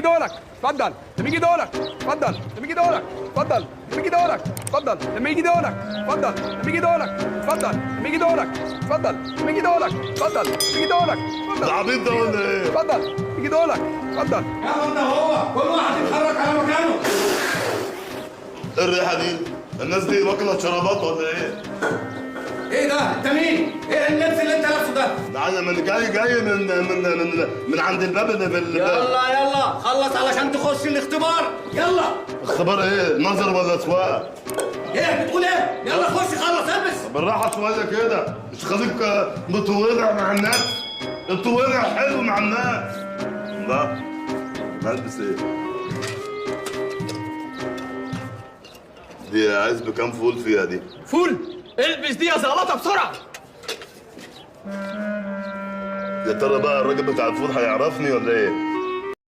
دورك اتفضل، لما يجي دورك اتفضل، لما يجي دورك اتفضل، لما يجي دورك اتفضل، لما يجي دورك اتفضل، لما يجي دورك اتفضل، لما يجي دورك اتفضل، لما يجي دورك اتفضل، لما يجي دورك اتفضل. ده عبيط ده ولا ايه؟ اتفضل، يجي دورك اتفضل. يلا انت هو كل واحد يتحرك على مكانه. ايه الريحة دي؟ الناس دي واكله شرابات ولا ايه؟ ايه ده؟ انت مين؟ ايه اللبس اللي انت لابسه ده؟ ده انا من جاي من من من من عند الباب اللي في يلا يلا خلص علشان تخش الاختبار، يلا. اختبار ايه؟ نظر ولا سواقة؟ ايه بتقول ايه؟ يلا خش خلص البس. بالراحة شوية كده، مش خليك متولع مع الناس. التولع حلو مع الناس. لا البس ايه؟ دي عايز بكام فول فيها دي؟ فول؟ البس دي يا زلطه بسرعة. يا ترى بقى الراجل بتاع الفول هيعرفني ولا ايه؟